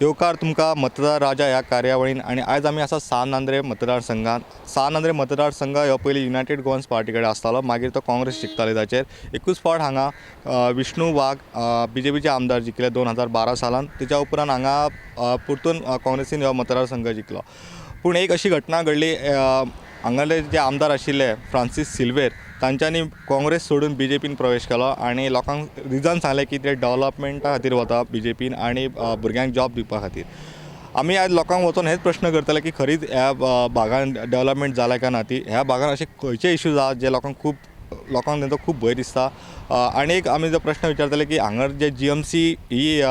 येवकार तुमकां मतदार राजा ह्या कार्यावळीन आनी आयज आमी आसा सान आंद्रे मतदारसंघात. सान आंद्रे मतदारसंघ हो पयलीं युनायटेड गोवन्स पार्टी कडेन आसतालो, मागीर तो काँग्रेस जिखताली. ताचेर एकूच फावट हांगा विष्णू वाघ बीजेपीचे आमदार जिखले 2012 सालान. तेच्या उपरांत हांगा परतून काँग्रेसीन हो मतदारसंघ जिखलो. पूण एक अशी घटना घडली, हांगाले जे आमदार आशिल्ले फ्रांसीस सिल्वेर तांच्यांनी काँग्रेस सोडून बीजेपीन प्रवेश केलो आनी लोकांक रिजन सांगलें की ते डेवलपमेंटा खातीर वता बीजेपीन आनी भुरग्यांक जॉब दिवपा खातीर. आमी आयज लोकांक वचोन हेच प्रश्न करतले की खरीच ह्या भागान डेवलपमेंट जालें काय ना, ती ह्या भागान अशे खंयचे इश्यूज आहात जे लोकांक खूब लोकांक तेंचो खूब भंय दिसता. आनी एक आमी जो प्रश्न विचारतले की हांगा जे जीएमसी ही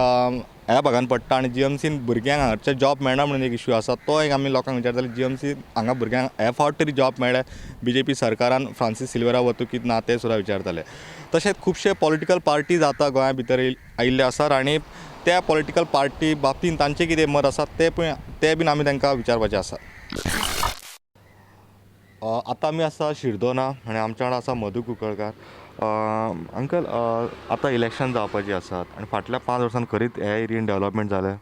ह्या भागान पडटा आनी जीएमसीन भुरग्यांक हांगाचे जॉब मेळना म्हणून एक इश्यू आसा, तो एक आमी लोकांक विचारतले जीएमसी हांगा भुरग्यांक हे फावट तरी जॉब मेळ्ळे बीजेपी सरकारान फ्रांसीस सिल्वेरा वतकीत ना तें सुद्दां विचारतले. तशेंच खुबशे पॉलिटिकल पार्टीज आतां गोंया भितर आयिल्ले आसात आनी त्या पॉलिटिकल पार्टी बाबतीन तांचें कितें मत आसा तें बीन आमी तांकां विचारपाचें आसा. आतां आमी आसा शिरदोना आनी आमच्या वांगडा आसा मधू कुंकळकार. अंकल, आतां इलेक्शन जावपाची आसात आनी फाटल्या 5 वर्सांत खरीच ह्या एरियेन डेवलपमेंट जालें?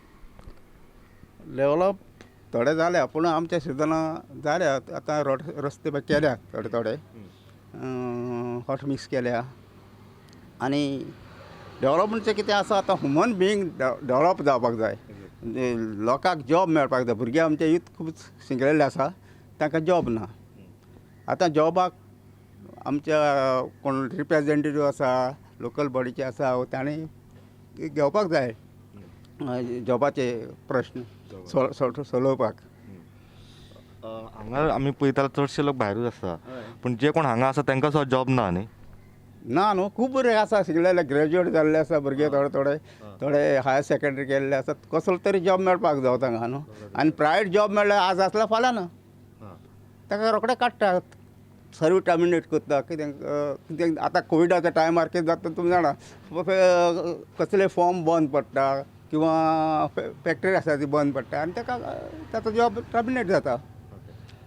डेवलप थोडे जाल्या, पूण आमच्या शिरदोना जाल्या. आतां रोड रस्ते केल्या थोडे थोडे, हॉट मिक्स केल्या आनी डेवलपमेंटचें कितें आसा आतां ह्युमन बिंग डेवलप जावपाक जाय, लोकांक जॉब मेळपाक जाय. भुरगे आमचे यूथ खूब शिकलेले आसा, तांकां जॉब ना. आतां जॉबाक आमच्या कोण रिप्रेजेंटेटीव आसा, लोकल बॉडीचे आसा, ताणें घेवपाक जाय जॉबाचे प्रश्न सोलोवपाक. हांगा आमी पळयता चडशे लोक भायरूच आसता, पूण जे कोण हांगा आसा तांकां सुद्दां जॉब ना न्ही? ना न्हू, खूब बरे आसा शिकलेले, ग्रेज्युएट जाल्ले आसा भुरगे, थोडे थोडे थोडे हायर सेकेंडरी केल्ले आसा. कसलो तरी जॉब मेळपाक जावो तांकां न्हू. आनी प्रायवेट जॉब मेळ्ळ्यार आज आसल्यार फाल्यां ना, ताका रोखडे काडटा, सर्वीस टर्मिनेट करता. कितें कितें आतां कोविडाच्या टायमार कितें जाता तुमी जाणा, कसले फॉर्म बंद पडटा किंवां फॅक्टरी आसा ती बंद पडटा आनी ताका ताचो जॉब टर्मिनेट जाता.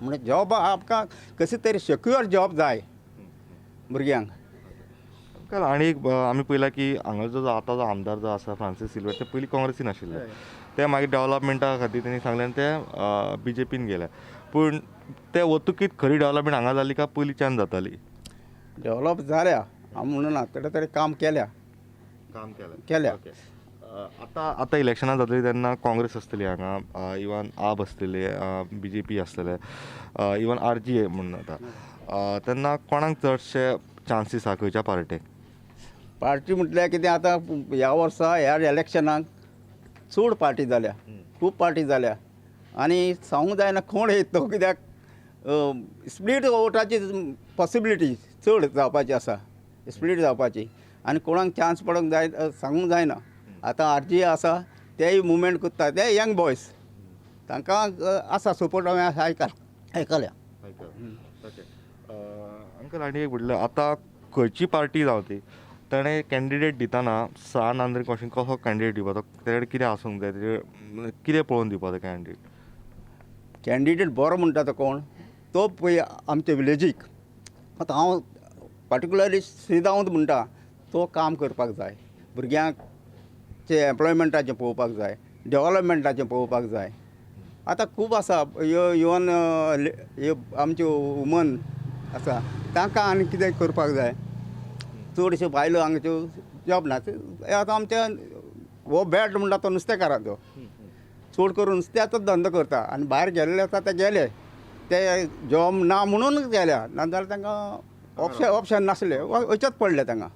म्हणजे जॉब आमकां कशी तरी सेक्युअर जॉब जाय भुरग्यांक. आनी एक आमी पळयलां की हांगा जो आतां जो आमदार जो आसा फ्रांसीस सिल्वेर, ते पयलीं काँग्रेसीन आशिल्ले, ते मागीर डेवलपमेंटा खातीर तेणी सांगलें आनी ते बीजेपीन गेले. पूण ते वतकीत खरी डेवलपमेंट हांगा जाली काय पयलींच्यान जाताली? डेवलप जाल्या हांव म्हणना, थोडे थोडे काम केल्या, काम केलें केल्या. आतां आतां इलेक्शनां जातली तेन्ना काँग्रेस आसतली हांगा, इवन आप आसतली, बीजेपी आसतले, इवन आरजी म्हणून जाता, तेन्ना कोणाक चडशे चान्सीस आहा खंयच्या पार्टेक? पार्टी म्हटल्यार कितें आतां ह्या वर्सा ह्या इलेक्शनाक चड पार्टी जाल्या, खूब पार्टी जाल्या आनी सांगूंक जायना कोण येत तो, कित्याक स्प्लीट वोटाची पॉसिबिलिटी चड जावपाची आसा, स्प्लीट जावपाची आनी कोणाक चान्स पडोंक जाय सांगूंक जायना. आतां आरजी आसा तेय मुवमेंट करता, ते यंग बॉयज तांकां आसा सपोर्ट, हांवें आयकल्या. अंकल, आनी एक म्हटल्यार आतां खंयची पार्टी जावं ती ताणें कॅन्डिडेट दितना सान आंद्रे कॉशन कसो कॅन्डिडेट दिवपाचो, तेणे कितें आसूंक जाय, तेजे कितें पळोवन दिवपाचो कॅन्डिडेट? कॅन्डिडेट बरो म्हणटा तो कोण तो पळय आमच्या विलेजीक. आतां हांव पार्टिकुलरली श्रीदावंत म्हणटा तो काम करपाक जाय, भुरग्यांक एम्प्लॉयमेंटाचें पळोवपाक जाय, डेवलपमेंटाचें पळोवपाक जाय. आतां खूब आसा इवन ह्यो आमच्यो वुमन आसा तांकां आनी कितें करपाक जाय. चडश्यो बायलो हांगाच्यो जॉब ना. आतां आमच्या हो बेल्ट म्हणटा तो नुस्तेकाराचो, चड करून नुस्त्याचो धंदो करता आनी भायर गेल्ले आसा ते गेले, ते जॉब ना म्हणून गेल्या, नाजाल्यार तांकां ऑप्शन नासले, वयचेच पडले तांकां.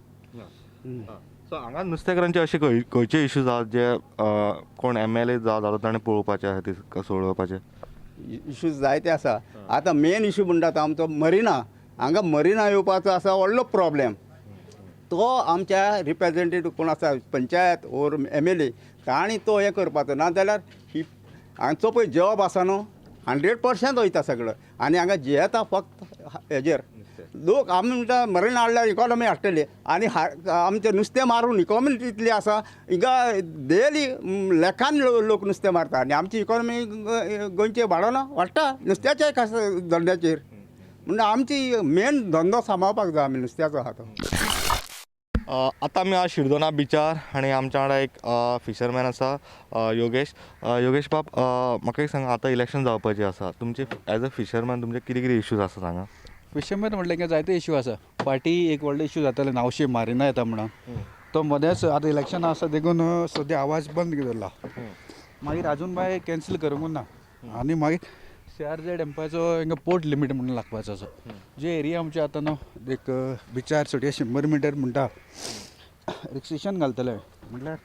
सो हांगा नुस्तेकारांचे अशे खंयचे इश्यूज आहात जे कोण एमएलए जावं जाता ताणें पळोवपाचे आहा ते सोडोवपाचे? इशूज जायते आसा. आतां मेन इशू म्हणटा तो आमचो मरिना. हांगा मरिना येवपाचो आसा व्हडलो प्रॉब्लेम. तो आमच्या रिप्रेजेंटेटीव कोण आसा, पंचायत ओर MLA, तांणी तो हें करपाचो. नाजाल्यार ही हांचो पळय जॉब आसा न्हू 100% वयता सगळो. आनी हांगा जियेता फक्त हेजेर लोक. आमी म्हणटा मरिना हाडल्यार इकॉनॉमी हाडटली, आनी आमचें नुस्तें मारून इकॉनॉमी तितली आसा. हिंगा डेली लेखान लोक नुस्तें मारता आनी आमची इकॉनॉमी गोंयची वाडना, वाडटा नुस्त्याच्या खास धंद्याचेर. म्हणून आमची मेन धंदो सांबाळपाक जाय आमी नुस्त्याचो आहा तो. आतां आमी आसा शिरदोना बिचार आनी आमच्या वांगडा एक फिशरमॅन आसा, योगेश. योगेश बाब, म्हाका एक सांगा, आतां इलेक्शन जावपाचें आसा, तुमचे एज अ फिशरमॅन तुमचे कितें कितें इश्यूज आसा सांगा. फिशरमॅन म्हटलें की जायते इश्यू आसा. फाटीं एक व्हडलो इश्यू जाताले, नावशी मारिना येता म्हणून. तो मदेंच आतां इलेक्शन आसा देखून सद्या आवाज बंद दवरला. मागीर आजून बाय कॅन्सल करूंक ना. आनी मागीर CRZ एम्पाचो हिंगा पोर्ट लिमीट म्हणून लागपाचो आसा. जे एरिया आमचे आतां न्हू एक बिचार सुटये 100 मिटर म्हणटा रिस्ट्रिक्शन घालतले, म्हटल्यार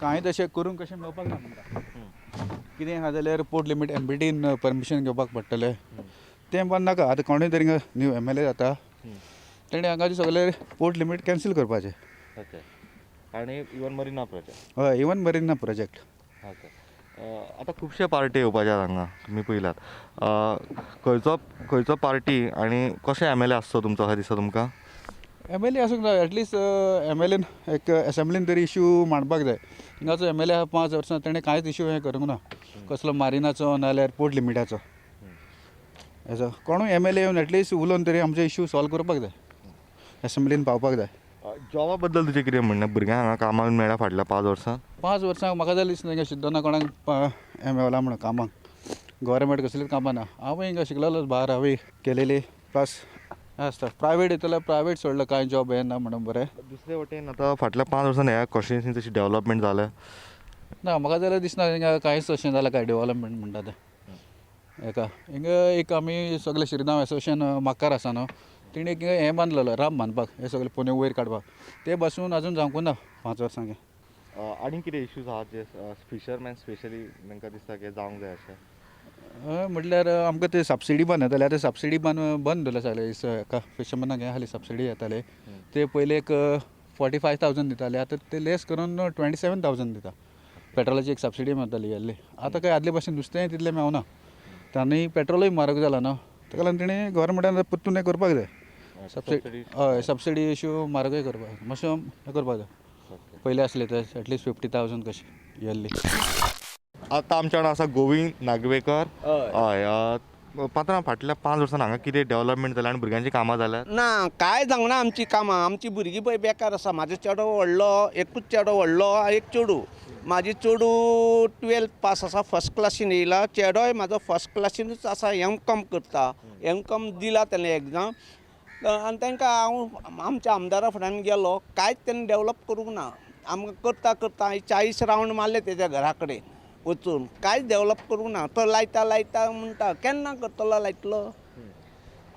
कांय तशें करूंक कशें मेळपाक ना म्हणटा. कितें आहा जाल्यार पोर्ट लिमीट MBTन परमिशन घेवपाक पडटलें. तें बंद नाका. आतां कोणूय तरी न्यू MLA जाता तेणें हांगाचे सगळे पोर्ट लिमीट कॅन्सल करपाचें. ओके. आनी इवन मरिना प्रोजेक्ट? हय, इवन मरिना प्रोजेक्ट. ओके. आतां खुबशे पार्टी येवपाचे आसात हांगा, तुमी पयलात. खंयचो खंयचो पार्टी आनी कशें MLA आसचो तुमचो अशें दिसता तुमकां? MLA आसूंक जाय, एटलिस्ट MLAन एक एसेंब्लीन तरी इशू मांडपाक जाय. हिंगाचो MLA आहा 5 वर्सां, तेणें कांयच इशू हें करूंक ना, कसलो मारिनाचो नाल्यार पोर्ट लिमिटाचो. हेजो कोणूय MLA येवन एटलिस्ट उलोवन तरी आमचे इशू सॉल्व करपाक जाय, एसेंब्लीन पावपाक जाय. जॉबा बद्दल तुजें कितें म्हणणें? भुरग्यांक हांगा कामाक मेळ्ळ्या फाटल्या 5 वर्सां? 5 वर्सां म्हाका जाल्यार दिसना हिंगा शिरदोना कोणाक हें मेवला म्हणून कामाक. गव्हर्मेंट कसलीच कामां ना. हांव हिंगा शिकलेलो भायर, हांवें केलेली प्लस आसता प्रायवेट येतलो, प्रायवेट सोडलो, कांय जॉब हें ना म्हणून बरें. दुसरे वटेन आतां फाटल्या 5 वर्सांनी ह्या कॉन्स्टिट्युन्सीन तशी डेव्हलपमेंट जाल्या? ना, म्हाका जाल्यार दिसना हिंगा कांयच अशें जालां काय डेव्हलपमेंट म्हणटा तें. हेका हिंगा एक आमी सगळे श्रीराम एसोसिएशन माकार आसा न्हू, तेणी एक हें बांदलेलो राम बांदपाक, हे सगळे पोने वयर काडपाक, ते बसून अजून जावंक ना 5 वर्सांक. आनी कितें इश्यूज आहात जे फिशरमॅन स्पेशली तांकां दिसता की जावंक जाय अशें? म्हटल्यार आमकां ते सबसिडी बंद येताले, आतां सबसिडी बंद दवरल्या सगळे. हेका फिशरमॅनाक हें आहली सबसिडी येताले, ते पयले एक 45,000 दिताले, आतां ते लेस करून 27,000 दिता. पेट्रोलाची एक सबसिडी मेळटाली येयल्ली, आतां काय आदले भाशेन नुस्तेंय तितलें मेवना, आनी पेट्रोलूय म्हारग जाला न्हू, ताका लागून तेणी गव्हर्मेंटान परतून हें करपाक जाय. सबसिडी, हय, सबसिडी इश्यू म्हारगूय करपाक मातशें हें करपाक जाय. पयलीं आसले ते एटलिस्ट 50,000 कशें इयरली. आतां आमच्या वांगडा आसा गोविंद नागवेकर. हय पात्रांव, फाटल्या 5 वर्सांनी हांगा कितें डेव्हलपमेंट जालें आनी भुरग्यांची कामां जाल्यात? ना, कांय जावंक ना आमची कामां. आमची भुरगीं पळय बेकार आसा. म्हाजो चेडो व्हडलो, एकूच चेडो व्हडलो, एक चेडूं. म्हाजी चेडूं 12th पास आसा, फर्स्ट क्लासीन येयला. चेडोय म्हाजो फर्स्ट क्लासीनूच आसा, MCom करता. MCom दिला तेणें एग्जाम. आनी तांकां हांव आमच्या आमदारा फुड्यान गेलो, कांयच तेणें डेवलप करूंक ना. आमकां करता करता हांवें 40 रावंड मारले तेज्या घरा कडेन वचून, कांयच डेवलप करूंक ना. तो लायता लायता म्हणटा, केन्ना करतलो लायतलो?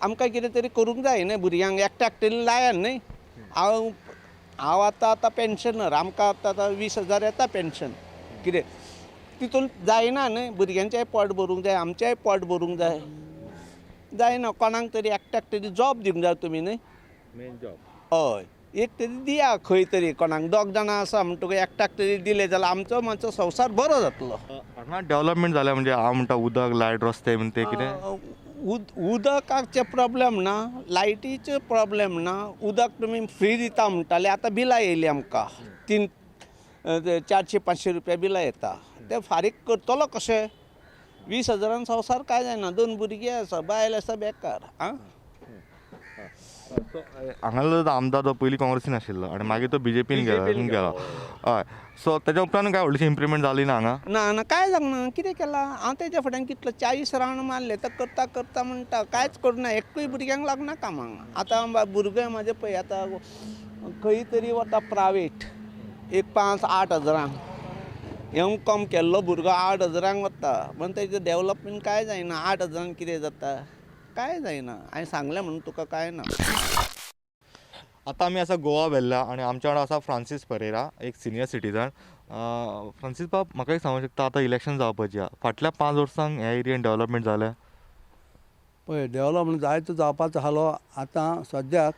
आमकां कितें तरी करूंक जाय न्हय, भुरग्यांक एकट्याक तरी लायात न्हय. हांव हांव आतां आतां पेन्शनर, आमकां आतां आतां 20,000 येता पेन्शन, कितें तितून जायना न्हय. भुरग्यांचेंय पोट भरूंक जाय, आमचेंय पोट भरूंक जाय, जायना. कोणाक तरी एकट्याक तरी जॉब दिवंक जाय तुमी न्हय, मेन जॉब. हय, एक तरी दिया खंय तरी कोणाक. 2 जाणां आसा म्हणटकूच एकट्याक तरी दिलें जाल्यार आमचो मातसो संवसार बरो जातलो. हांगा डेव्हलपमेंट जाल्या म्हणजे हांव म्हणटा उदक, लायट, रस्ते बीन ते कितें? उदकाचे प्रॉब्लेम ना, लायटीचे प्रॉब्लेम ना. उदक तुमी फ्री दिता म्हणटाले, आतां बिलां येयली आमकां 300-400-500 रुपया बिलां येता. ते फारीक करतलो कशें? 20,000 संवसार कांय जायना. 2 भुरगीं आसा, बायल आसा बेकार. आं, हांगासर आमदार तो पयलीं काँग्रेसीन आशिल्लो आनी मागीर तो BJPन गेलो. हय, सो तेच्या उपरांत काय व्हडलीशी इम्प्रुवमेंट जाली ना हांगा? ना ना, कांय जावंक ना. कितें केलां हांव तेज्या फुड्यान कितलो 40 रावंड मारले, तो करता करता म्हणटा कांयच करूं ना. एकूय भुरग्यांक लागना कामाक. आतां भुरगें म्हाजें पळय आतां खंय तरी वता प्रायवेट, एक 5-8 हजारांक MCom केल्लो भुरगो 8 हजारांक वता. पूण तेजें डेवलपमेंट कांय जायना. 8 हजारांक कितें जाता? कांय जायना. हांवें सांगलें म्हणून तुका कांय ना. आतां आमी आसा गोवा वेल्ला आनी आमच्या वांगडा आसा फ्रांसीस परेरा, एक सिनियर सिटीजन. फ्रांसीस बाब, म्हाका एक सांगूंक शकता, आतां इलेक्शन जावपाची आहा, फाटल्या 5 वर्सांक ह्या एरियेन डेवलपमेंट जालें? पळय, डेवलपमेंट जायतो जावपाचो आसलो. आतां सद्याक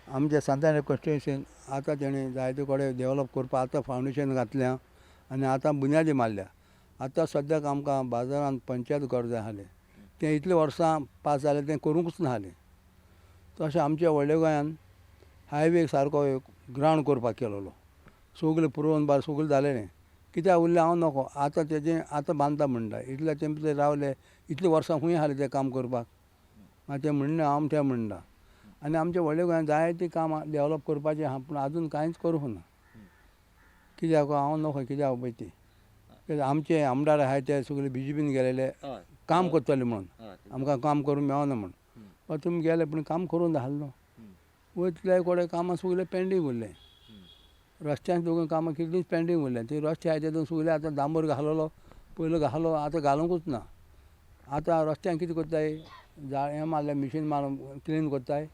आमच्या सांतान कॉन्स्टिट्युएन्सीन आतां तेणें जायते कडेन डेवलप करपाक आतां फावंडेशन घातल्या आनी आतां बुन्यादी मारल्या. आतां सद्याक आमकां बाजारान पंचायत घर जाय आसलें, तें इतलीं वर्सां पास जालें तें करूंकच नासलें. तशें आमच्या व्हडल्या गोंयान हायवे सारको एक ग्रावंड करपाक केलोलो, सगलें पुरोवन बार सगलें जालेलें, कित्याक उरलें हांव नको. आतां तेजें आतां बांदता म्हणटा, इतले तेंप ते रावले, इतलीं वर्सां खूंय आसलें तें काम करपाक. मागीर तें म्हणणें हांव तें म्हणटा. आनी आमच्या व्हडल्या गोंयान जायतीं कामां डेवलप करपाचीं आहा, पूण आजून कांयच करूंक ना. कित्याक हांव नको, कित्याक पळय ती कित्याक आमचे आमदार आहाय ते सगळे बी जे पीन गेलेले काम करतले म्हणून, आमकां काम करूंक मेळना म्हूण. पण तुमी गेले पूण काम करूंक धाडलो न्हू. वयतले कडेन कामां सगळें पेंडींग उरलें, रस्त्यान दोगून कामां कितलींच पेंडींग उरलें. ती रस्ते आहाय तेतून सगळें आतां डांबर घालोलो, पयलो घालो, आतां घालुंकूच ना. आतां रस्त्यान कितें करताय, हें मारलें मिशीन मारून क्लीन करताय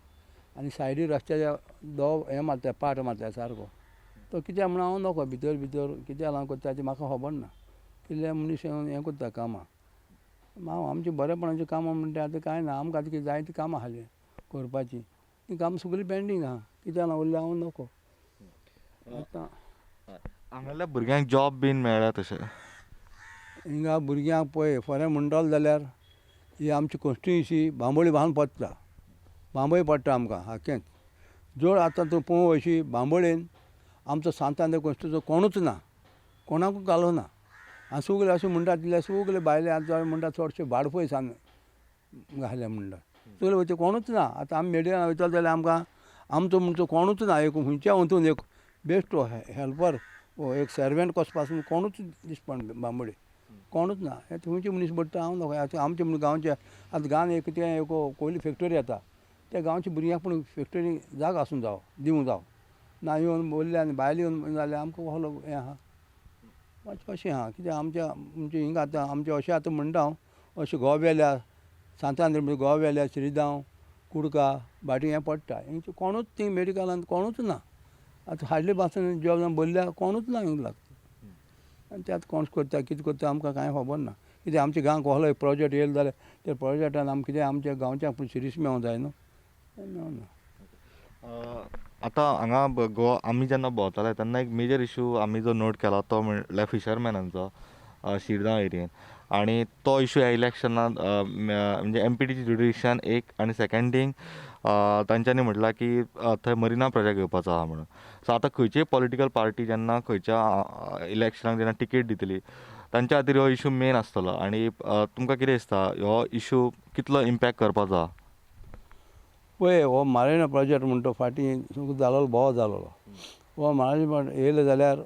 आनी सायडी रस्त्याच्या दो हें मारताय, पाट मारताय सारको. तो कित्याक म्हणून हांव नको, भितर भितर कित्याक लागून करता ती म्हाका खबर ना. कितले मनीस हें करता कामां. हांव आमचीं बरेपणाचीं कामां म्हणटा आतां कांय ना. आमकां आतां कितें जायतीं कामां आसलीं करपाचीं, तीं कामां सगळीं पेंडींग आहा, कित्याक लागून उरलें हांव नको. आतां हांगासरल्या भुरग्यांक जॉब बीन मेळ्ळ्या तशें? हिंगा भुरग्यांक पळय खरें म्हणटलो जाल्यार ही आमची कॉन्स्टिट्युएन्सी बांबोळी बांदून पडटा, बांबोळी पडटा आमकां सारकेंच. जर आतां तूं पळोवंक वयशी बांबोळेन आमचो सांतान कॉन्स्टिट्युएन्सीचो कोणूच ना, कोणाकूच घालना. आनी सगळे अशें म्हणटा तितले सगळे भायले आतां म्हणटा चडशे बाडफय सान घाले म्हणटा, सगळे वयता कोणूच ना. आतां आमी मेडिकलान वयतले जाल्यार आमकां आमचो म्हणचो कोणूच ना, एक खंयच्या वतून एक बेश्ट हेल्पर एक सर्वंट कसो पासून कोणूच दिसपा बांबोळे कोणूच ना. हे खंयचे मनीस पडटा हांव नको. आतां आमचे म्हणून गांवचे आतां गांवान एक तें एक कोयली फॅक्टरी येता, त्या गांवच्या भुरग्यांक पूण फॅक्टरी जागो आसूंक जावो, दिवंक जावो ना. येवन बोल्ले आनी भायले येवन जाल्यार आमकां कसलो हें आहा मातशें अशें आहा. कित्याक आमच्या आमचे हिंगा आतां आमचें अशें आतां म्हणटा हांव, अशें गोवा वेल्या सांतान गोवा वेल्या श्रीदांव कुडका भाटी हें पडटा, हेंचे कोणूच ती मेडिकलान कोणूच ना. आतां हाडले पासून जॉब भरल्या कोणूच ना हिंगा लागता. आनी ते आतां कोण करता कितें करता आमकां कांय खबर ना. कित्याक आमच्या गांवाक कसलो एक प्रोजेक्ट येयलो जाल्यार त्या प्रोजेक्टान आमकां कितें आमच्या गांवच्या पूण सिरीस मेळोंक जाय न्हू, तें मेळना. आतां हांगा गोवा आमी जेन्ना भोंवताले तेन्ना एक मेजर इशू आमी जो नोट केला तो म्हणल्यार फिशरमॅनांचो शिरगांव एरियेन, आनी तो इशू ह्या इलेक्शनान म्हणजे एम पी टीची जुडिशन एक, आनी सेकेंड थींग तांच्यांनी म्हटलां की थंय मरिना प्रोजेक्ट येवपाचो आहा म्हणून. सो आतां खंयचीय पॉलिटिकल पार्टी जेन्ना खंयच्या इलेक्शनाक जेन्ना टिकेट दितली तांच्या खातीर हो इशू मेन आसतलो. आनी तुमकां कितें दिसता हो इशू कितलो इम्पॅक्ट करपाचो आहा? पळय, हो मारिना प्रोजेक्ट म्हणटा फाटीं जालोलो बोव जालोलो, हो मारिना येयलो जाल्यार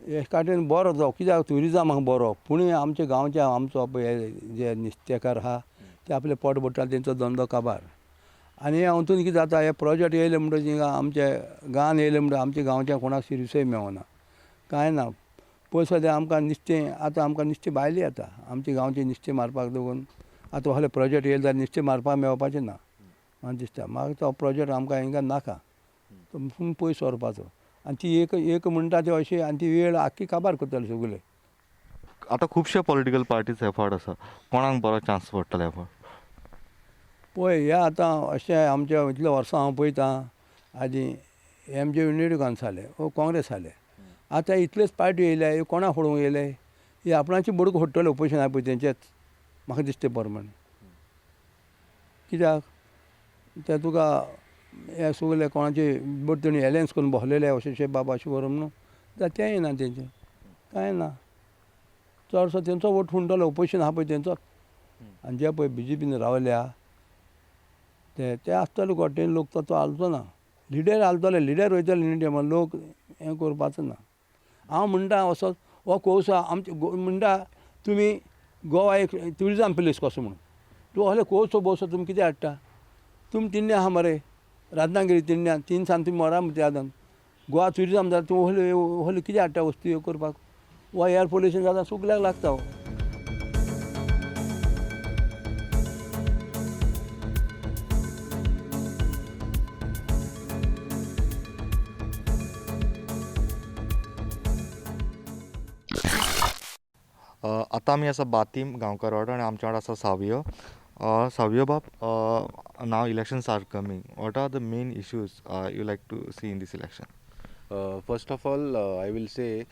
एकाटेन बरो तो, कित्याक ट्युरिजमाक बरो. पूण आमच्या गांवच्या आमचो पळय जे नुस्तेकार आहा ते आपले पोट भरता, तेंचो धंदो काबार. आनी हातून कितें जाता, हे प्रोजेक्ट येयले म्हणटकीर हिंगा आमच्या गांवान येयले म्हणटकीर आमच्या गांवच्या कोणाक सिरिसूय मेळना, कांय ना. पयस सद्या आमकां नुस्तें आतां आमकां नुस्तें भायलें येता, आमच्या गांवचें नुस्तें मारपाक लागून आतां असले प्रोजेक्ट येयले जाल्यार नुस्तें मारपाक मेळपाचें ना म्हाका दिसता. मागीर तो प्रोजेक्ट आमकां हिंगा नाका, तो पूण पयस व्हरपाचो. आनी ती एक एक म्हणटा ती अशी, आनी ती वेळ आख्खी काबार करतले सगळे. आतां खुबशे पॉलिटिकल पार्टीज हे फावट आसा, कोणाक बरो चान्स पडटलो हे फावट? पळय, हे आतां अशें आमच्या इतल्या वर्सां हांव पळयतां, आदीं एम जे युनिटी काँग्रेस जालें वो काँग्रेस जालें, आतां इतलेच पार्टी येयल्या, हे कोणाक फोडूंक येयले? हे आपणाची बडक फोडटले ओपोजिशन आहा पळय तेंचेच म्हाका दिसता प्रमाणे. कित्याक ते तुका हे सगळे कोणाचे बट तेणी एलायन्स करून बसलेले अशें अशें बाबा अशें करून न्हू, जाल्यार तेंय ना तेंचें कांय ना. चडसो तेंचो वोट हुंडटलो ओपोजिशन आहा पळय तेंचोच. आनी जे पळय बी जे पीन रावल्या ते ते आसतले गोटेन लोक, तो हालचो ना, लिडर हालतले, लिडर वयतले न्ही, लोक हें करपाचो ना. हांव म्हणटा असो हो कोळसो आमचे म्हणटा तुमी गोवा एक ट्युरिजम प्लेस कसो म्हणून, तूं असले कोळसो बोळसो तुमी कितें हाडटा? तुमी तिन्ने आहा मरे रत्नागिरी तिन्न्या तीन सान तुमी मरा आदान गोवा ट्युरिजम जाल्यार तूं व्हडले व्हडले कितें हाडटा वस्तू ह्यो करपाक? वा एयर पोल्युशन जाता सगल्याक लागता. आतां आमी आसा बातीम गांवकार वाडो आनी आमच्या वांगडा आसा सावियो. सावियो बाब, now elections are coming, what are the main issues you like to see in this election? First of all, I will say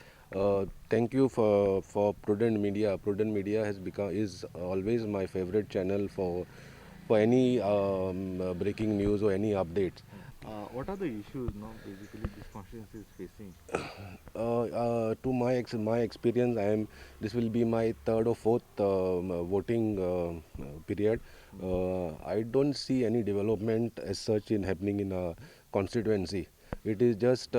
thank you for Prudent Media. Prudent Media has become is always my favorite channel for any breaking news or any updates. What are the issues now basically this constituency is facing? To my experience, I am this will be my third or fourth voting period. I don't see any development as such in happening in a constituency. It is just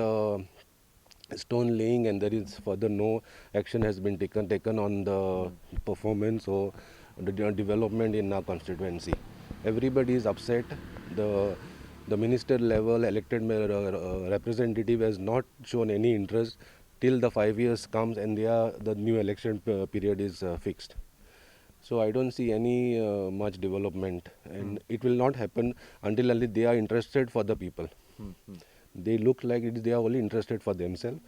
stone laying, and there is further no action has been taken on the performance or the development in our constituency. Everybody is upset. The minister level elected representative has not shown any interest till the 5 years comes and the new election period is fixed. So I don't see any much development, and it will not happen until only they are interested for the people. They look like they are only interested for themselves.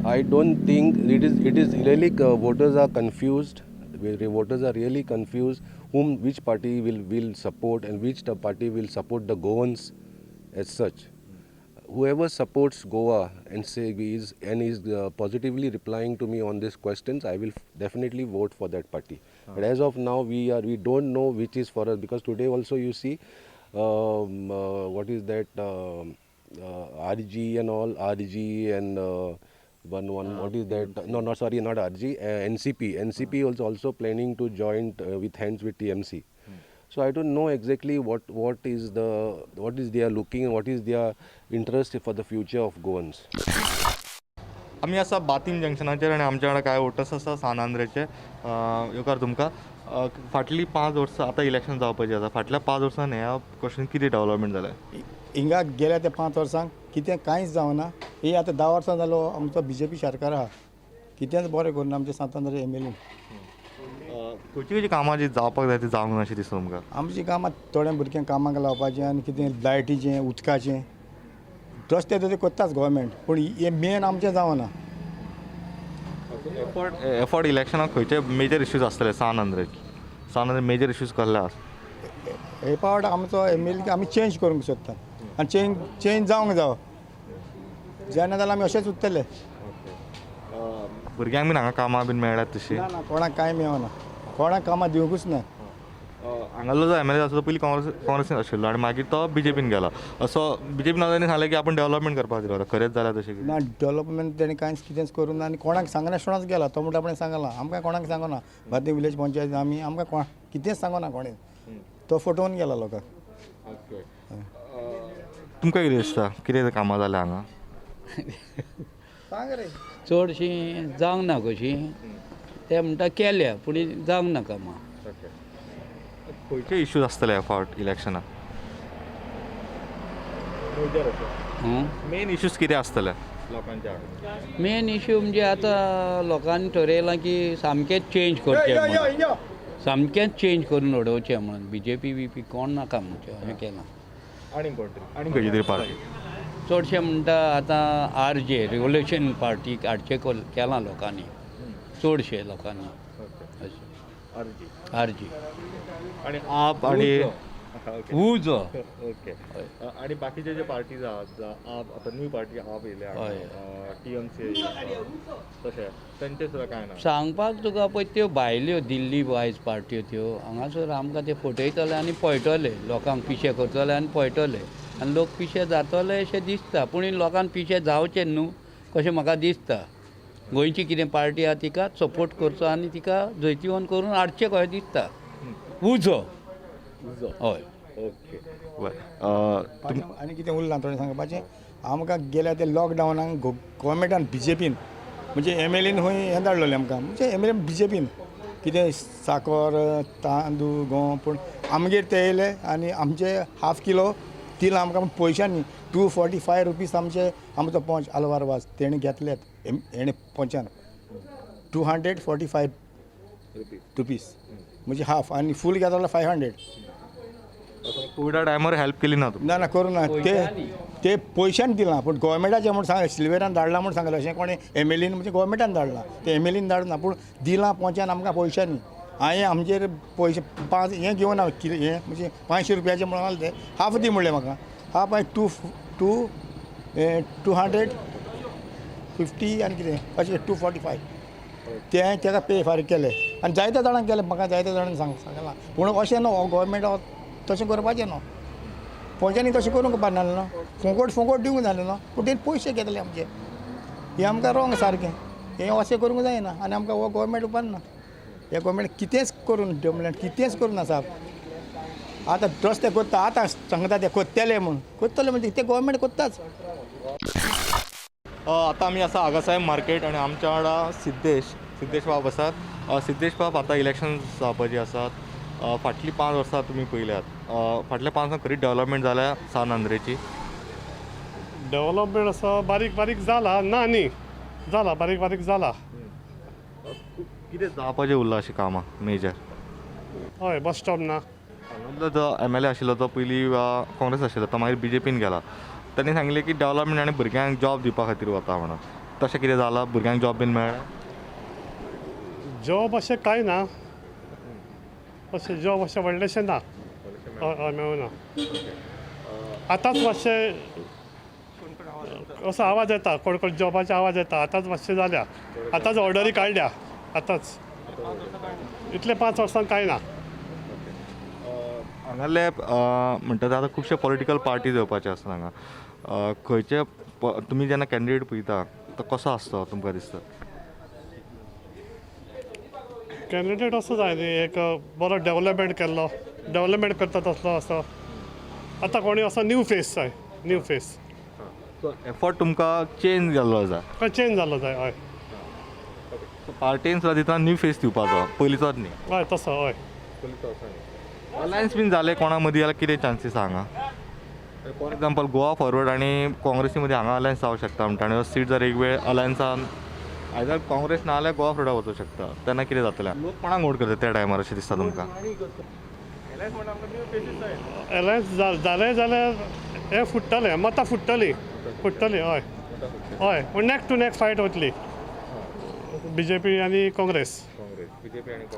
I don't think it is really voters are confused. The voters are really confused whom which party will support and which the party will support the Goans as such. Whoever supports Goa and say is and is positively replying to me on these questions, I will definitely vote for that party. But as of now, we don't know which is for us, because today also you see what is that RG and all, RG and one what is that? No, not, sorry, not RG, NCP. NCP was also planning to join with hands with TMC. So I don't know exactly what is they are looking and what is their interest for the future of Goans. आमी आसा बातीम जंक्शनाचेर आनी आमच्या वांगडा कांय voters आसा सान आंद्रेचे. येवकार तुमकां. फाटलीं 5 वर्सां, आतां इलेक्शन जावपाचें आसा, फाटल्या 5 वर्सान ह्या क्वेश्चन कितें डेवलपमेंट जालें? हिंगा गेल्या त्या 5 वर्सांक कितें कांयच जावना. ही आतां 10 वर्सां जालो आमचो बीजेपी सरकार आहा, कितेंच बरें करूना आमचे सांत आंद्रे एमएलए. खंयची खंयची कामां जी जावपाक जाय ती जावंक ना अशें दिसता तुमकां? आमचीं कामां थोड्या भुरग्यांक कामाक लावपाचें आनी कितें लायटीचें, उदकाचें, रस्ते ते करताच गोवोरमेंट, पूण हें मेन आमचें जावना. एफर्ट इलेक्शनाक खंयचे मेजर इश्यूज आसतले सान आंद्रेचे? सान आंद्रे मेजर इश्यूज कसले आसा? हे पावट आमचो एमएलए आमी चेंज करूंक सोदता आनी चेंज जावंक जावो. जायना जाल्यार आमी अशेंच उरतले. भुरग्यांक बीन हांगा कामां बीन मेळ्ळ्यात तशी? ना ना, कोणाक कांय मेळना, कोणाक कामां दिवंकूच ना. हांगासलो जो एमएलए आसा तो पयलीं काँग्रेसीन आशिल्लो आनी मागीर तो बीजेपीन गेला. असो बीजेपीन तांणी सांगलें की आपूण डेवलपमेंट करपाक दिलो. खरेंच जाल्यार तशें कितें? ना, डेवलपमेंट तेणें कांयच कितेंच करूंक ना आनी कोणाक सांगनासतनाच गेला. तो म्हणटा आपणें सांगलां, आमकां कोणाक सांगना. बातीम विलेज पंचायत आमी आमकां कोण कितेंच सांगना कोणें. तो फटोवन गेला लोकांक. तुमकां कितें दिसता, कितें कामां जाल्या हांगा? सांग रे. चडशीं जावंक ना कशीं. ते म्हणटा केल्या, पूण जावंक ना कामां. खंयचे इश्यूज आसतले ह्या फावट इलेक्शनाक? मेन इश्यूज कितें आसतले लोकांच्या? मेन इश्यू म्हणजे आतां लोकांनी ठरयलां की सामकेंच चेंज करचें म्हणून, सामकेंच चेंज करून उडोवचें म्हणून. बीजेपी बीपी कोण नाका म्हणचें अशें केलां. आनी कोण तरी, आनी खंयची तरी पार्टी? चडशे म्हणटा आतां आर जे रिवोल्युशन पार्टीक हाडचें केलां लोकांनी, चडशे लोकांनी अशें. R G. आनी आप आनी उजो. ओके, आणि बाकीचे जे पार्टीज आहात, आप, आता न्यू पार्टी आप येयल्या, टीएमसी, तशें तेंचे सुद्दां काय ना? सांगपाक तुका पळय, त्यो भायल्यो दिल्ली वायज पार्ट्यो त्यो हांगासर आमकां ते फटयतले आनी पळटले, लोकांक पिशे करतले आनी पळटले आनी लोक पिशे जातले अशें दिसता. पूण लोकांक पिशे जावचे न्हू कशें म्हाका दिसता. गोंयची कितें पार्टी आहा तिका सपोर्ट करचो आनी तिका जैतिवंत करून हाडचें कशें दिसता. उजो. हय. ओके, बरें. आनी कितें उरलां थोडें सांगपाचें आमकां? गेल्या ते लॉकडावनाक गोवोरमेंटान बीजेपीन, म्हणजे एमएलएन खंय हें धाडलेलें आमकां, म्हणजे एमएलए बीजेपीन कितें साकर, तांदूळ, गंव, पूण आमगेर ते येयले आनी आमचे हाफ किलो तेल आमकां पयशांनी 245 रुपीज आमचे, आमचो पंच आलवार वाज तेणें घेतल्यात. हेणें पंचान 245 रुपीज, म्हणजे हाफ, आनी फूल घेता जाल्यार 500. कोविडा टायमार हेल्प केली ना ना ना करूं ना ते ते पयशान दिलां पूण गोवोरमेंटाचें म्हूण सांग सिल्वेरान धाडलां म्हूण सांगलें अशें कोणें एम एल एन म्हणजे गोवोरमेंटान धाडलां तें एम एल एन धाडना पूण दिलां पोंच्यान आमकां पयशांनी. हांवें आमचेर पयशे 5 हें घेवन हांव कितें हें म्हणजे 500 रुपयाचें म्हणून ते हाफ दी म्हणलें म्हाका हाफ हांवें टू टू 250 आनी कितें अशें 245 तें ताका पे फारीक केलें आनी जायत्या जाणांक केलें म्हाका जायत्या जाणांनी सांगलां पूण अशें न्हू हो गोवोरमेंट तशें करपाचें न्हू पोंच्यांनी तशें करूंक नासलें न्हू फोंकोट फोंकोट दिवंक जालें न्हू पूण तेणी पयशे घेतले आमचे हें आमकां रोंग सारकें हें अशें करूंक जायना आनी आमकां हो गोवोरमेंट उपकारना. हे गोवोरमेंट कितेंच करून डेवलपमेंट कितेंच करूं ना साहब. आतां रस्ते कोत्ता आतां सांगता ते कोत्तेले म्हूण कोत्तले म्हणजे ते गोवोरमेंट कोत्ताच. आतां आमी आसा आगासाहेब मार्केट आनी आमच्या वांगडा सिद्धेश बाब आसात. सिद्धेश बाब, आतां इलेक्शन जावपाची आसात. फाटलीं 5 वर्सां तुमी पळयल्यात, फाटल्या 5 वर्सां खरी डेवलपमेंट जाल्या सान आंद्रेची? डेवलपमेंट असो बारीक बारीक जाला ना न्ही जाला बारीक बारीक जाला. कितें जावपाचें उरलां अशीं कामां मेजर? हय बस स्टॉप ना. हांगासरलो जो एम एल ए आशिल्लो तो पयलीं काँग्रेस आशिल्लो, तो मागीर बी जे पीन गेला. तांणी सांगलें की डेवलपमेंट आनी भुरग्यांक जॉब दिवपा खातीर वता म्हणून, तशें कितें जालां? भुरग्यांक जॉब बीन मेळ्ळें? जॉब अशें कांय ना, अशें जॉब अशें व्हडलेशें ना. हय हय मेळूना. आतांच मातशें असो आवाज येता, कोण कोण जॉबाचे आवाज येता. आतांच मातशें जाल्या, आतांच ऑर्डरी काडल्या, आतांच इतले 5 वर्सां कांय ना. हांगासरले म्हणटात आतां खुबशे पॉलिटिकल पार्टीज येवपाचे आसा हांगा, खंयचे तुमी जेन्ना कॅन्डिडेट पळयता तो कसो आसता तुमकां दिसता? कॅन्डिडेट असो जाय न्ही, एक बरो डेवलपमेंट केल्लो, डेवलपमेंट करता तसलो असो. आतां कोणी असो न्यू फेस जाय, न्यू फेस. सो एफर्ट तुमकां चेंज जाल्लो जाय? चेंज जाल्लो जाय हय. सो पार्टीन सुद्दां दितना न्यू फेस दिवपाचो, पयलींचोच न्ही? हय तसो हय. पयलींचो असो न्ही. अलायन्स बीन जाले कोणा मदीं जाल्यार कितें चान्सीस आहा हांगा? फॉर एग्जाम्पल गोवा फॉरवर्ड आनी काँग्रेसी मदीं हांगा अलायन्स जावंक शकता म्हणटा, आनी सीट जर एक वेळ अलायन्सान आयदर काँग्रेस ना जाल्यार गोवा फॉरवर्डाक वचूंक शकता, तेन्ना कितें जातलें? लोक कोणाक वोट करता त्या टायमार अशें दिसता तुमकां? अलायन्स जालें जाल्यार हें फुट्टलें, मतां फुट्टलीं फुट्टलीं हय हय. पूण नॅक टू नॅक फायट वतली बी जे पी आनी काँग्रेस.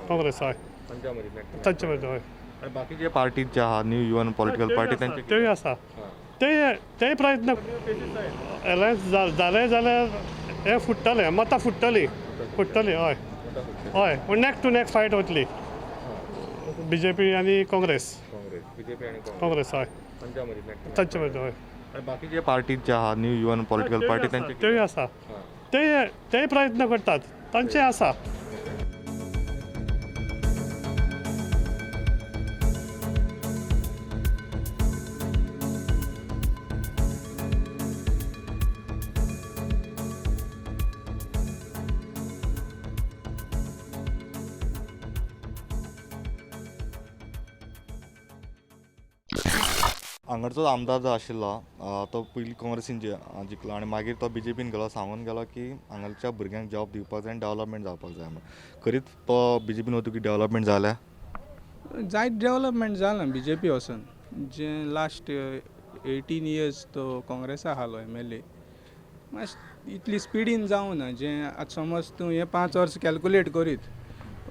काँग्रेस हय तांचे मदीं हय. आनी बाकीचे पार्टीज जे आहा न्यू युवन पॉलिटिकल पार्टी तांचे तेय आसा, तेय प्रयत्न. अलायन्स जालें जाल्यार हें फुट्टलें, मतां फुट्टलीं फुट्टलीं हय हय. पूण नॅक टू नॅक फायट वतली बी जे पी आनी काँग्रेस. काँग्रेस हय तांचे मदीं हय. आनी बाकीचे पार्टीज जे आहा न्यू युवन पॉलिटिकल पार्टी तांचे तेय आसा, तेय प्रयत्न करतात, तांचे आसा. हांगाचो आमदार जो आशिल्लो तो पयलीं काँग्रेसीन जिखलो आनी मागीर तो बी जे पीन गेलो, सांगून गेलो की हांगाच्या भुरग्यांक जॉब दिवपाक जाय आनी डेवलपमेंट जावपाक जाय म्हूण. खरीच तो बी जे पीन वतकीर डेवलपमेंट जाल्या? जायत डेवलपमेंट जालां बी जे पी वचून. जे लास्ट 18 इयर्स तो काँग्रेसा आहलो एम एल ए, मातशें इतली स्पिडीन जावना. जें आतां समज तूं हें 5 वर्सां कॅल्कुलेट करीत,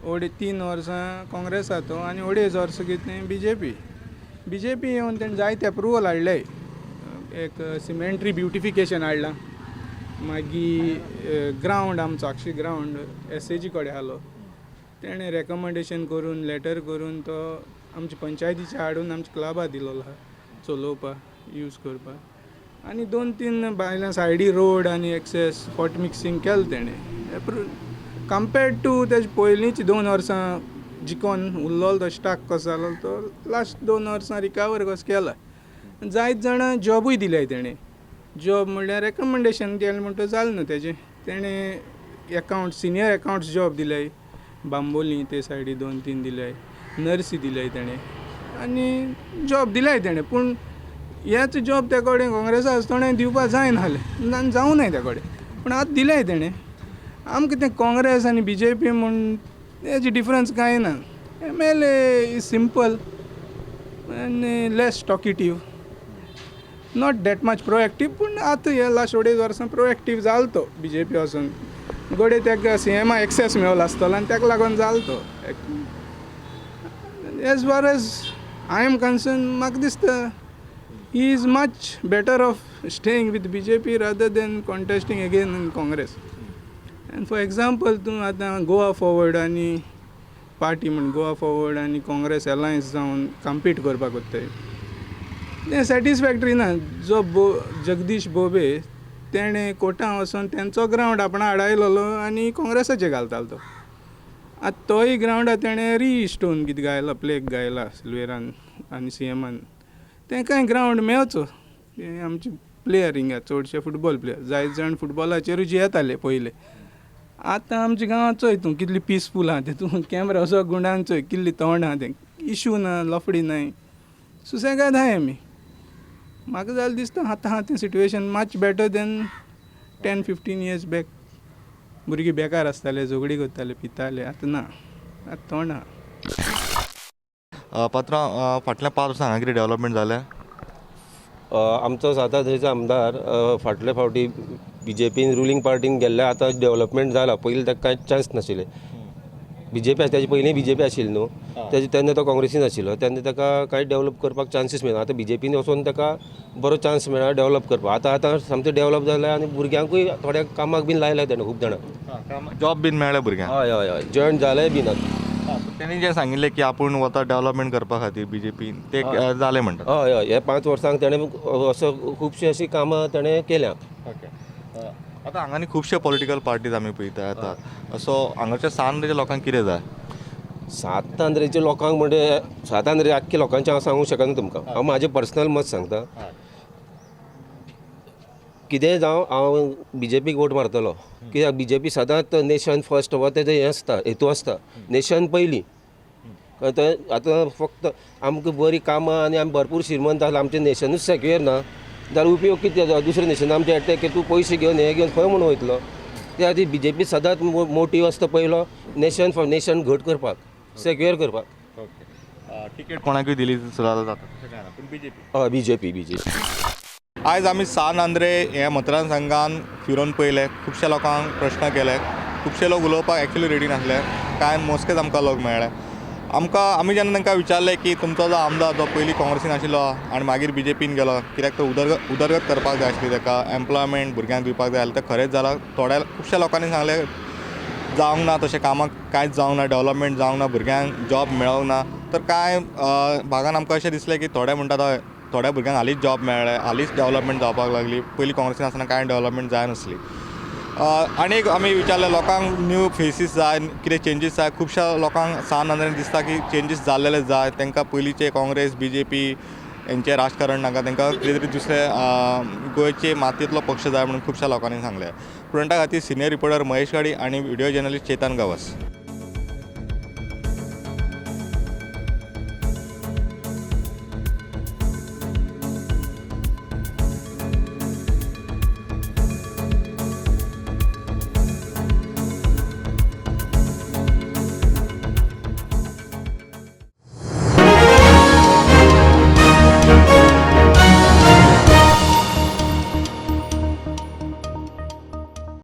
3.5 वर्सां काँग्रेसा तो आनी 2.5 वर्सां कितें B J P. B J P येवन तेणें जायते एप्रुवल हाडले, एक सिमेंट्री ब्युटिफिकेशन हाडलां, मागीर ग्रावंड आमचो आक्षी ग्रावंड एस ए जी कडेन आहलो, तेणें रेकमेंडेशन करून लेटर करून तो आमच्या पंचायतीचे हाडून आमच्या क्लबा दिलोलो आहा चलोवपाक यूज करपाक. आनी 2-3 भायल्या सायडी रोड आनी एक्सेस हॉट मिक्सींग केलें तेणें. कंपेर्ड टू तेजे पयलींची 2 वर्सां जिकोन उरलोलो तो स्टाक कसो जालो तो लास्ट 2 वर्सां रिकवर कसो केला. जायत जाणां जॉबूय दिल्याय तेणें. जॉब म्हणल्यार रेकमेंडेशन केलें म्हणटकच जालें न्हू तेजें. तेणें account senior accounts job दिल्याय, Bambolim ते सायडी 2-3 दिल्याय, नर्सी दिल्याय तेणें आनी जॉब दिल्याय तेणें. पूण हेच जॉब त्या कडेन काँग्रेसा आसतना दिवपाक जायनासलें आनी जावनाय त्या कडेन, पूण आतां दिल्याय तेणें. आमकां तें काँग्रेस आनी बी जे पी म्हूण तेजी डिफरन्स कांय ना. M L A is simple, आनी less talkative, not that much proactive. पूण आतां हे लास्ट अडेज वर्सां प्रोएक्टीव जालो तो बी जे पी वचून. घडये ताका सी एमा एक्सेस मेवलो आसतलो आनी ताका लागून जालो तो. As far as I am concern, म्हाका दिसता he is much better off staying with BJP rather than contesting again in Congress. And for example, तूं आतां गोवा फॉरवर्ड आनी पार्टी म्हण, गोवा फॉरवर्ड आनी काँग्रेस अलायन्स जावन कम्पीट करपाक सोदताय, तें सॅटिस्फॅक्टरी ना. जो बो जगदीश बोबे, तेणें कोर्टान वचोन तेंचो ग्रावंड आपणा आडायलेलो आनी काँग्रेसाचेर घालतालो तो. आतां तोय ग्रावंडार तेणें रिस्टोन कितें घायला, प्लेक घायला सिल्वेरान आनी सीएमान. तें कांय ग्रावंड मेवचो. हे आमचे प्लेयर हिंगा चडशे फुटबॉल प्लेयर, जायते जाण फुटबॉलाचेरूय जियेताले पयले. आतां आमच्या गांवांत चोय तूं कितली पिसफूल आहा तें. तूं कॅमरा असो गुंडान चोय कितली थंड आहा तें. इशू ना, लफडी नाय, सुसेगाद आहाय आमी. म्हाका जाल्यार दिसता आतां आहा तें situation much better than 10-15 years back. भुरगीं बेकार आसताले, झगडीं करताले, पिताले. आतां ना, आतां थंड आहा. पात्रांव, फाटल्या 5 वर्सां हांगा कितें डेव्हलपमेंट जालें? आमचो सांत आंद्रेचो आमदार फाटले फावटी बीजेपीन रुलींग पार्टीन गेल्ले. आतां डेवलपमेंट जाला. पयलीं ताका कांयच चान्स नाशिल्ले. बीजेपी तेजे पयलीं बीजेपी आशिल्ली न्हू तेजे, तेन्ना तो काँग्रेसीन आशिल्लो, तेन्ना ताका कांय डेवलप करपाक चान्सीस मेळना. आतां बीजेपीन वचोन ताका बरो चान्स मेळ्ळा डेवलप करपाक. आतां आतां सामकें डेवलप जालें आनी भुरग्यांकूय थोड्या कामाक बीन लायला तेणें खूब जाणांक. जॉब बीन मेळ्ळे भुरग्यांक? हय हय हय जॉयन जालेय बीन आतां. तेणी जें सांगिल्लें की आपूण वता डेव्हलपमेंट करपा खातीर बीजेपीन, ते जालें म्हणटा? हय हय हे 5 वर्सांक तेणें असो खुबशीं अशीं कामां तेणें केल्या. ओके, आतां हांगा न्ही खुबशे पॉलिटिकल पार्टीज आमी पळयता येतात. सो हांगाच्या सांत आंद्रेच्या लोकांक कितें जाय? सांत आंद्रेच्या लोकांक म्हणजे सांत आंद्रे आख्खे लोकांचें हांव सांगूंक शकना तुमकां. हांव म्हाजें पर्सनल मत सांगता. कितेंय जावं, हांव बीजेपीक वोट मारतलो, कित्याक बीजेपी सदांच नेशन फर्स्ट हो तेजें हें आसता, हेतू आसता, नेशन पयलीं. कळ्ळें? आतां फक्त आमकां बरीं कामां आनी आमी भरपूर श्रीमंत आसल्यार आमचें नेशनूच सेक्युअर ना जाल्यार उपयोग कितें जाता? दुसऱ्या नेशनान आमचे एटॅक, तूं पयशे घेवन हें घेवन खंय म्हूण वयतलो? त्या खातीर बीजेपी सदांच मोटीव आसता पयलो नेशन फॉर नेशन घट करपाक, सेक्युअर करपाक. ओके, तिकेट कोणाकूय दिली सुद्दां जाता तशें कांय ना, पूण बीजेपी? हय, बीजेपी, बीजेपी. आयज आमी सान आंद्रे हे मतदारसंघान फिरोवन पळयले, खुबश्या लोकांक प्रश्न केले. खुबशे लोक उलोवपाक एक्चुली रेडी नासले. कांय मोजकेच आमकां लोक मेळ्ळे. आमकां आमी जेन्ना तांकां विचारलें की तुमचो जो आमदार जो पयलीं काँग्रेसीन आशिल्लो आनी मागीर बीजेपीन गेलो, कित्याक तो उदरगत उदरगत करपाक जाय आसली ताका, एम्प्लॉयमेंट भुरग्यांक दिवपाक जाय आसलें, तें खरेंच जालां? थोड्या खुबश्या लोकांनी सांगलें, जावंक ना तशें, कामाक कांयच जावंक ना, डेवलपमेंट जावंक ना, भुरग्यांक जॉब मेळोंक ना. तर कांय भागान आमकां अशें दिसलें की थोडे म्हणटात हय, थोड्या भुरग्यांक हालींच जॉब मेळ्ळे, हालींच डेवलपमेंट जावपाक लागली, पयलीं काँग्रेसीन आसतना कांय डेवलपमेंट जायनासली. आनी एक आमी विचारलें, लोकांक न्यू फेसीस जाय, कितें चेंजीस जाय? खुबश्या लोकांक सान आंद्रेन दिसता की चेंजीस जाल्लेले जाय. तांकां पयलींचे काँग्रेस, बीजेपी हेंचें राजकारण नाका, तांकां कितें तरी दुसरें गोंयचे मातयेंतलो पक्ष जाय म्हणून खुबश्या लोकांनी सांगलें. प्रुडंटा खातीर सिनियर रिपोर्टर महेश गाडी आनी व्हिडियो जर्नलिस्ट चेतन गावस.